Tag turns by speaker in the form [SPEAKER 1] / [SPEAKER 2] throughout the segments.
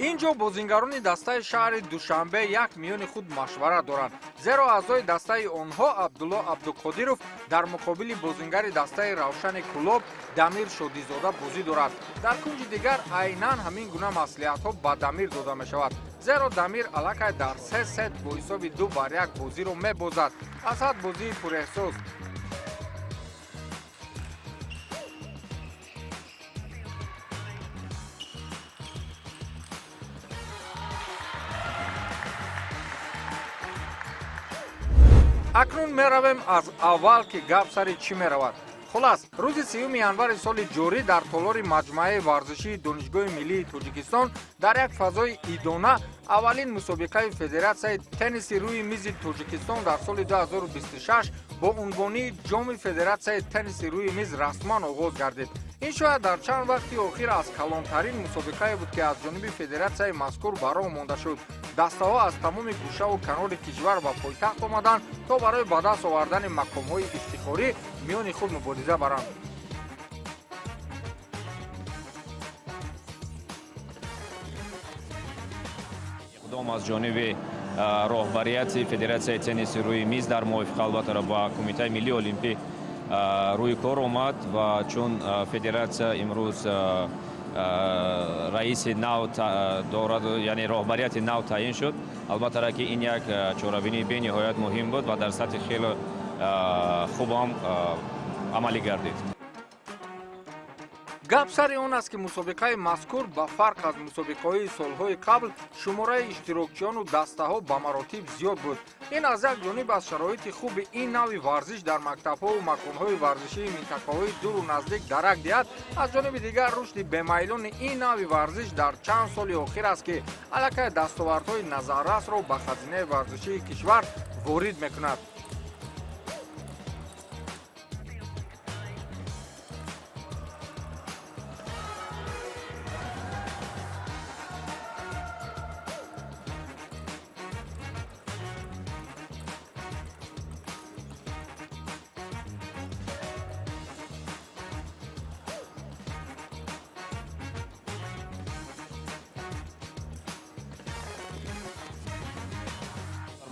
[SPEAKER 1] Ин ҷо бозингарони дастаи шаҳри Душанбе як миёни худ машварат доранд, зеро аъзои дастаи онҳо Абдулло Абдуқодиров дар муқобили бозингари дастаи Равшани Кӯлоб Дамир Шодизода бозӣ дорад. Дар кунҷи дигар айнан ҳамин гуна маслиҳатҳо ба Дамир дода мешавад, зеро Дамир аллакай дар се сет бо ҳисоби 2-1 бозиро мебозад. Аз ҳад бозии пурэҳсос. Акнун меравем аз аввал, ки гап сари чӣ меравад. Хулас, рӯзи 30 январи соли ҷорӣ дар толори маҷмӯаи варзишии Донишгоҳи миллии Тоҷикистон дар як фазои идона аввалин мусобиқаи Федератсияи тенниси рӯи мизи Тоҷикистон дар соли 2026 бо унвони Ҷоми Федератсияи тенниси рӯи миз расман оғоз гардид. Ин шояд дар чанд вақти охир аз калонтарин мусобиқае буд, ки аз ҷониби федератсияи мазкур ба роҳ монда шуд. Дастаҳо аз тамоми гӯшаву канори кишвар ба пойтахт омаданд, то барои ба даст овардани мақомҳои ифтихорӣ миёни худ мубориза баранд.
[SPEAKER 2] Иқдом аз ҷониби роҳбарияти Федератсияи тенниси рӯи миз дар мувофиқа, албатта, ба Кумитаи миллии олимпӣ рӯи кор омад ва чун федератсия имрӯз раиси нав дорад, яъне роҳбарияти нав таъин шуд, албатта, ки ин як чорабинии бениҳоят муҳим буд ва дар сатҳи хеле хубам амалӣ гардид.
[SPEAKER 1] Гап сари он аст, ки мусобиқаи мазкур ба фарқ аз мусобиқаҳои солҳои қабл шумораи иштирокчиёну дастаҳо ба маротиб зиёд буд. Ин аз як ҷониб аз шароити хуби ин навъи варзиш дар мактабҳову маконҳои варзишии минтақаҳои дуру наздик дарак диҳад, аз ҷониби дигар рушди бемайлони ин навъи варзиш дар чанд соли охир аст, ки аллакай дастовардҳои назаррасро ба хазинаи варзишии кишвар ворид мекунад.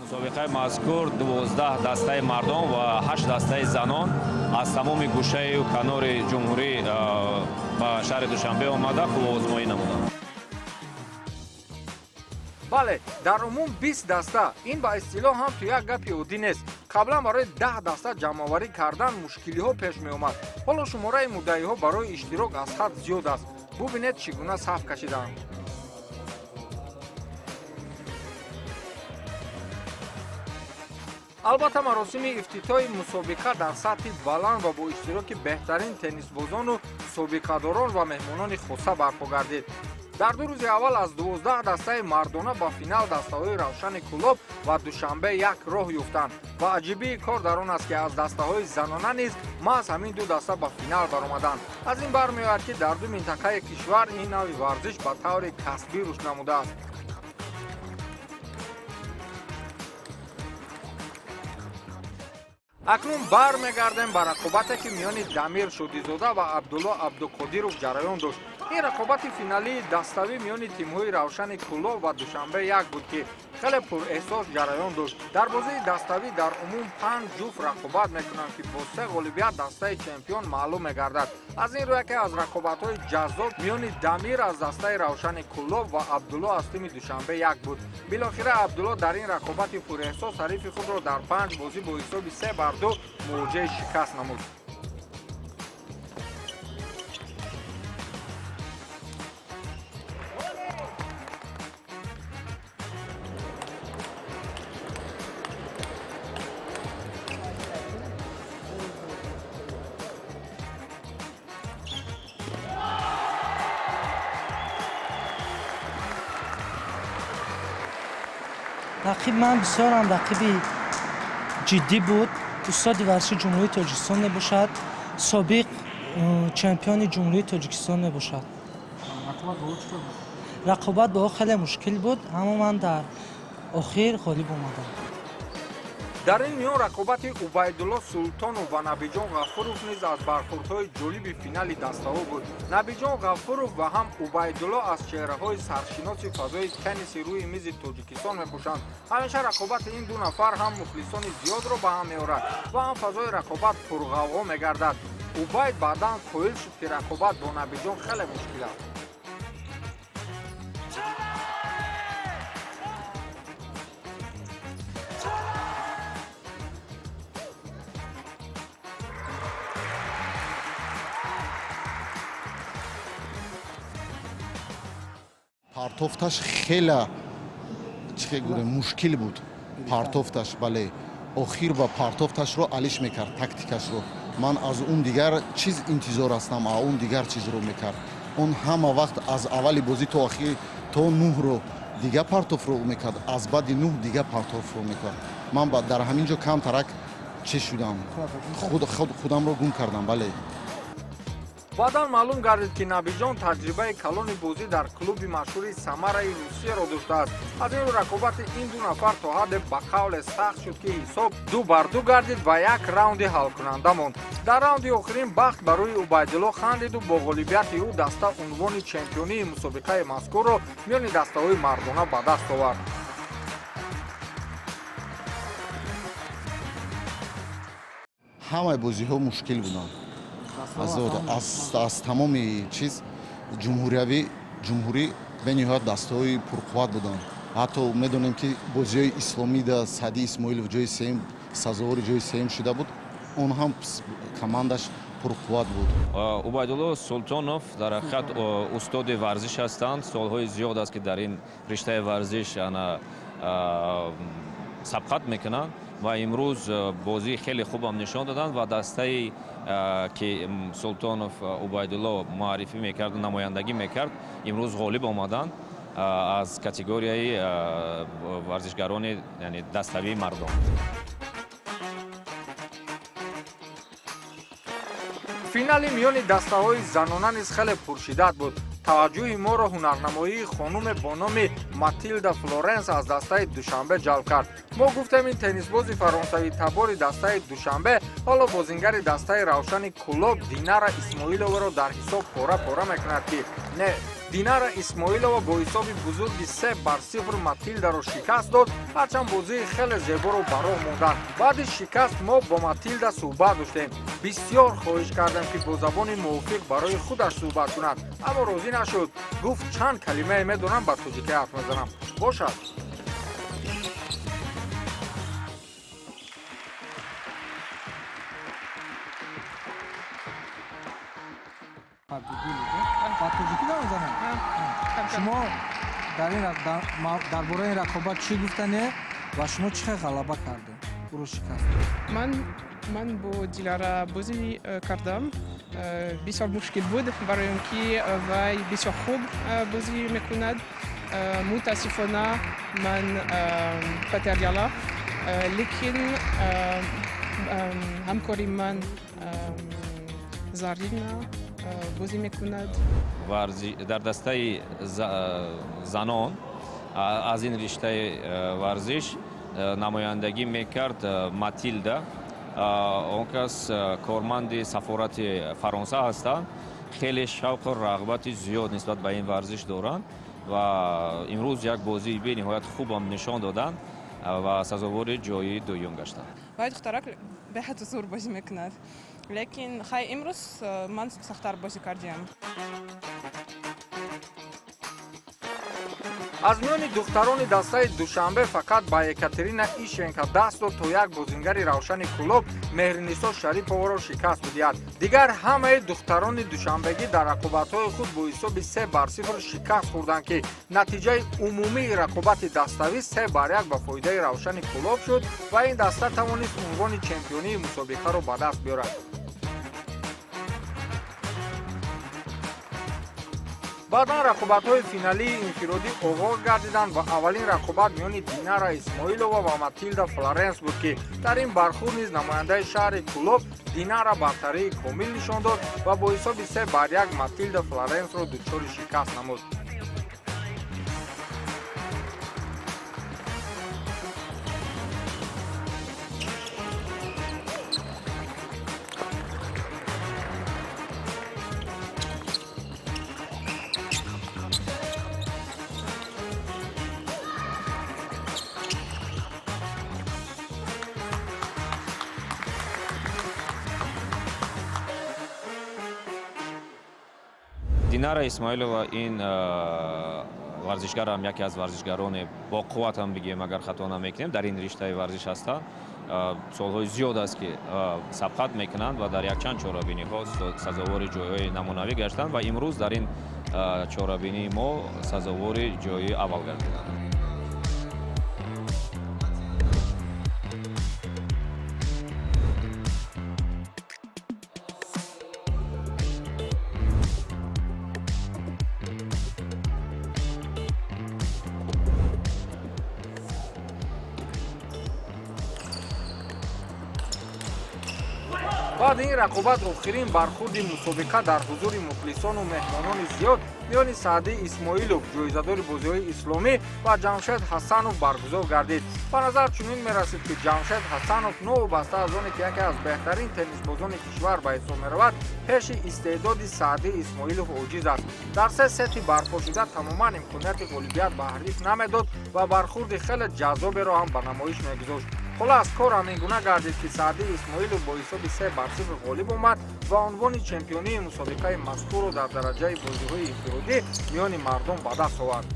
[SPEAKER 2] Мусобиқаи мазкур 12 дастаи мардон ва 8 дастаи занон аз тамоми гӯшаю канори ҷумҳурӣ ба шаҳри Душанбе омада қувваозмоӣ намуданд.
[SPEAKER 1] Бале, дар умум 20 даста. Ин ба истилоҳ ҳам ту як гапи оддӣ нест. Қаблан барои 10 даста ҷамъоварӣ кардан мушкилиҳо пеш меомад. Ҳоло шумораи муддаиҳо барои иштирок аз ҳад зиёд аст. Бубинед, чӣ гуна саф кашидаанд. Албатта, маросими ифтитоҳи мусобиқа дар сатҳи баланд ва бо иштироки беҳтарин теннисбозону собиқадорон ва меҳмонони хоса барпо гардид. Дар 2 рӯзи аввал аз 12 дастаи мардона ба финал дастаҳои Равшани Кӯлоб ва Душанбе як роҳ ёфтанд ва аҷибии кор дар он аст, ки аз дастаҳои занона низ маҳз ҳамин ду даста ба финал баромаданд. Аз ин бармеояд, ки дар ду минтақаи кишвар ин навъи варзиш ба таври касбӣ рушд намудааст. Акнун бармегардем ба рақобате, ки миёни Дамир Шодизода ва Абдулло Абдуқодиров ҷараён дошт. Ин рақобати финалии даставӣ миёни тимҳои Равшани Кӯлоб ва Душанбе як буд, ки хеле пурэҳсос ҷараён дошт. Дар бозии даставӣ дар умум 5 ҷуфт рақобат мекунанд, ки бо се ғолибият дастаи чемпион маълум мегардад. Аз ин рӯ яке аз рақобатҳои ҷаззоб миёни Дамир аз дастаи Равшани Кӯлоб ва Абдулло аз тими Душанбе як буд. Билохира Абдулло дар ин рақобати пурэҳсос ҳарифи худро дар 5 бозӣ бо ҳисоби 3-2 мувоҷиҳи шикаст намуд.
[SPEAKER 3] Рақиб ман бисёрам рақиби ҷиддӣ буд. Устоди варзиши Ҷумҳурии Тоҷикистон мебошад, собиқ чемпиони Ҷумҳурии Тоҷикистон мебошад. Рақобат бо ӯ хеле мушкил буд, аммо ман дар охир ғолиб омадам.
[SPEAKER 1] Дар ин миён рақобати Убайдулло Султонов ва Набиҷон Ғафуров низ аз бархӯрдҳои ҷолиби финали дастаҳо буд. Набиҷон Ғафуров ва ҳам Убайдулло аз чеҳраҳои саршиноси фазои тенниси рӯи мизи Тоҷикистон мепӯшанд. Ҳамеша рақобати ин ду нафар ҳам мухлисони зиёдро ба ҳам меорад ва ҳам фазои рақобат пурғавғо мегардад. Убайд баъдан қоил шуд, ки рақобат бо Набиҷон хеле мушкил аст.
[SPEAKER 4] Партофташ хела, чӣ гӯем, мушкил буд партофташ. Бале, охир ба партофташро алиш мекард, тактикашро. Ман аз он дигар чиз интизор ҳастам, а он дигар чизро мекард. Он ҳама вақт аз аввали бозӣ то охир, то нӯҳро дигар партофро мекард, аз баъди нӯҳ дигар партофро мекард. Ман дар ҳамин ҷо камтарак чӣ шудам, худамро гум кардам, бале.
[SPEAKER 1] Баъдан маълум гардид, ки Набиҷон таҷрибаи калони бозӣ дар клуби машҳури Самараи Русияро доштааст. Аз ин рӯ рақобати ин ду нафар то ҳадде ба қавле сахт шуд, ки ҳисоб 2 бар 2 гардид ва як раунди ҳалкунанда монд. Дар раунди охирин бахт ба рӯи Убайдулло хандиду бо ғолибияти ӯ даста унвони чемпионии мусобиқаи мазкурро миёни дастаҳои мардона ба даст овард.
[SPEAKER 4] Ҳамаи бозиҳо мушкил буданд. Аз тамоми чиз ҷумҳуриявӣ, ҷумҳурӣ бениҳоят дастаҳои пурқувват буданд. Ҳатто медонем, ки бозиҳои исломида Саъди Исмоилов ҷои сеюм, сазовори ҷои сеюм шуда буд. Он ҳам командаш пурқувват буд.
[SPEAKER 2] Убайдулло Султонов дар ҳақиқат устоди варзиш ҳастанд. Солҳои зиёд аст, ки дар ин риштаи варзиш ана сабқат мекунанд ва имрӯз бозии хеле хубам нишон доданд ва дастаи, ки Султонов Убайдулло муаррифӣ мекард, намояндагӣ мекард, имрӯз ғолиб омаданд аз категорияи варзишгарони, яъне даставии мардон.
[SPEAKER 1] Финали миёни дастаҳои занона низ хеле пуршиддат буд. Таваҷҷӯҳи моро ҳунарнамоии хонуме бо номи Матилда Флоренс аз дастаи Душанбе ҷалб кард. Мо гуфтем, ин теннисбози фаронсавӣ табори дастаи Душанбе ҳоло бозингари дастаи Равшани Кӯлоб Динара Исмоиловаро дар ҳисоб пора пора мекунад, ки не, Динара Исмоилова бо ҳисоби бузурги 3 бар 0 Матилдаро шикаст дод, ҳарчанд бозии хеле зеборо ба роҳ монданд. Баъди шикаст мо бо Матилда суҳбат доштем. Бисёр хоҳиш кардем, ки бо забони мувофиқ барои худаш суҳбат кунад, аммо розӣ нашуд. Гуфт, чанд калимае медонам, ба тоҷикӣ ҳарф мезанам. Бошад.
[SPEAKER 3] Ба тоҷикӣ намезанам. Шумо дар бораи ин рақобат чӣ гуфтане ва шумо чӣ хел ғалаба кардед, ӯро шикаст?
[SPEAKER 5] Ман бо Дилара бозӣ кардам. Бисёр мушкил буд, барои он ки вай бисёр хуб бозӣ мекунад. Мутаассифона, ман потеряла, лекин ҳамкори ман Зарина бозӣ мекунад.
[SPEAKER 2] Дар дастаи занон аз ин риштаи варзиш намояндагӣ мекард Матилда. Он кас корманди сафорати Фаронса ҳастанд. Хеле шавқу рағбати зиёд нисбат ба ин варзиш доранд ва имрӯз як бозии бениҳоят хубам нишон доданд ва сазовори ҷои дуюм гаштанд.
[SPEAKER 5] Вай духтарак беҳад зур бозӣ мекунад, лекин хай, имрӯз ман сахттар бозӣ кардиам.
[SPEAKER 1] Аз миёни духтарони дастаи Душанбе фақат ба Екатерина Ишенко даст дод, то як бозингари Равшани Кӯлоб Меҳринисо Шариповоро шикаст бидиҳад. Дигар ҳамаи духтарони душанбегӣ дар рақобатҳои худ бо ҳисоби 3 бар 0 шикаст хӯрданд, ки натиҷаи умумии рақобати даставӣ 3 бар 1 ба фоидаи Равшани Кӯлоб шуд ва ин даста тавонист унвони чемпионии мусобиқаро ба даст биёрад. Баъдан рақобатҳои финалии инфиродӣ оғоз гардиданд ва аввалин рақобат миёни Динара Исмоилова ва Матилда Флоренс буд, ки дар ин бархӯрд низ намояндаи шаҳри Кӯлоб Динара бартарии комил нишон дод ва бо ҳисоби 3 бар 1 Матилда Флоренсро дучори шикаст намуд.
[SPEAKER 2] Динара Исмоилова ин варзишгарам яке аз варзишгарони бо қувват ҳам бигӯем, агар хато намекунем, дар ин риштаи варзиш ҳастанд. Солҳои зиёд аст ки сабқат мекунанд ва дар якчанд чорабиниҳо сазовори ҷойҳои намунавӣ гаштанд ва имрӯз дар ин чорабинии мо сазовори ҷои аввал гардиданд.
[SPEAKER 1] Баъди ин рақобат охирин бархурди мусобиқа дар ҳузури мухлисону меҳмонони зиёд миёни Саъдӣ Исмоилов, ҷоизадори бозиҳои исломӣ, ва Ҷамшед Ҳасанов баргузор гардид. Ба назар чунин мерасид, ки Ҷамшед Ҳасанов новобаста аз оне ки яке аз беҳтарин теннисбозони кишвар ба ҳисоб меравад, пеши истеъдоди Саъдӣ Исмоилов оҷиз аст. Дар се сети барпошуда тамоман имконияти ғолибият ба ҳариф намедод ва бархурди хеле ҷаззоберо ҳам ба намоиш мегузошт. Хулас, кор ҳамин гуна гардид, ки Саъдӣ Исмоилов бо ҳисоби 3-0 ғолиб омад ва унвони чемпионии мусобиқаи мазкурро дар дараҷаи бозиҳои инфиродӣ миёни мардум ба даст овард.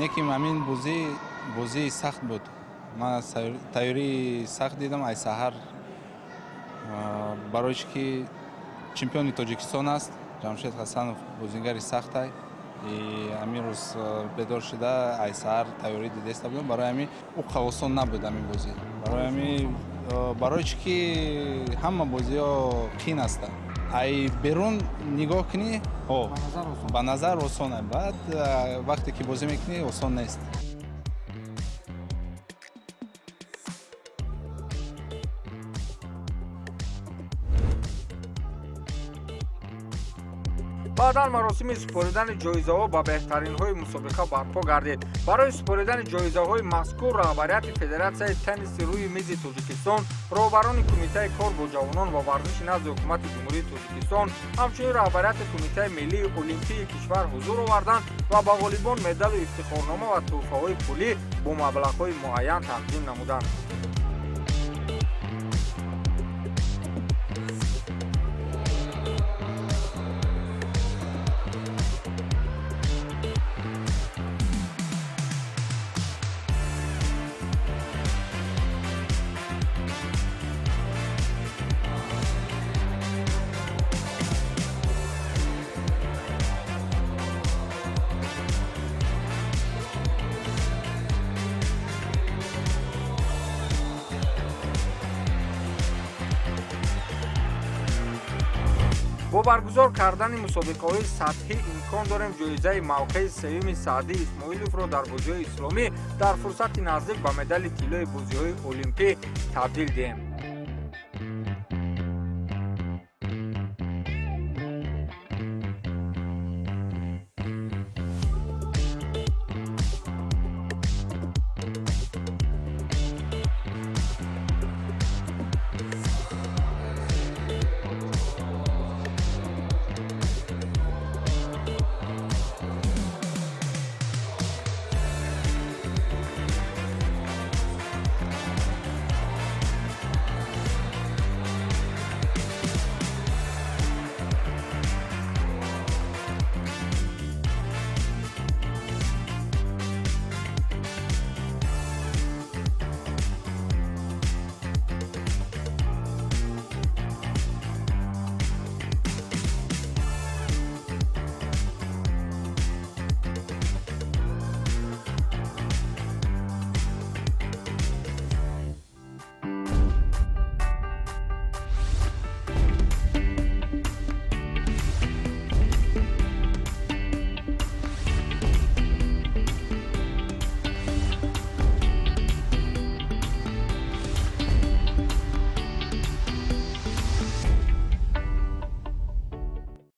[SPEAKER 6] Неким ҳамин бозии сахт буд. Ман тайёрии сахт дидам ай саҳар, барои чӣ ки чемпиони Тоҷикистон аст Ҷамшед Ҳасанов, бозигари сахтай. Ҳамин рӯз бедор шуда ай саҳар тайёрӣ дидаиста будам. Барои ҳамин ӯ осон набуд ҳамин бозӣ. Барои ҳамин, барои чӣ ки ҳама бозиҳо қин ҳастанд. Ай берун нигоҳ кунӣ, ба назар осон, баъд вақте ки бозӣ мекунӣ осон нест.
[SPEAKER 1] Баъдан маросими супоридани ҷоизаҳо ба беҳтаринҳои мусобиқа барпо гардид. Барои супоридани ҷоизаҳои мазкур раҳбарияти Федератсияи тенниси рӯи мизи Тоҷикистон, роҳбарони Кумитаи кор бо ҷавонон ва варзиши назди Ҳукумати Ҷумҳурии Тоҷикистон, ҳамчунин раҳбарияти Кумитаи миллии олимпии кишвар ҳузур оварданд ва ба ғолибон медалу ифтихорнома ва тӯҳфаҳои пулӣ бо маблағҳои муайян тақдим намуданд. Бо баргузор кардани мусобиқаҳои сатҳӣ имкон дорем ҷоизаи мавқеи сеюми Саъдӣ Исмоиловро дар бозиҳои исломӣ дар фурсати наздик ба медали тиллои бозиҳои олимпӣ табдил диҳем.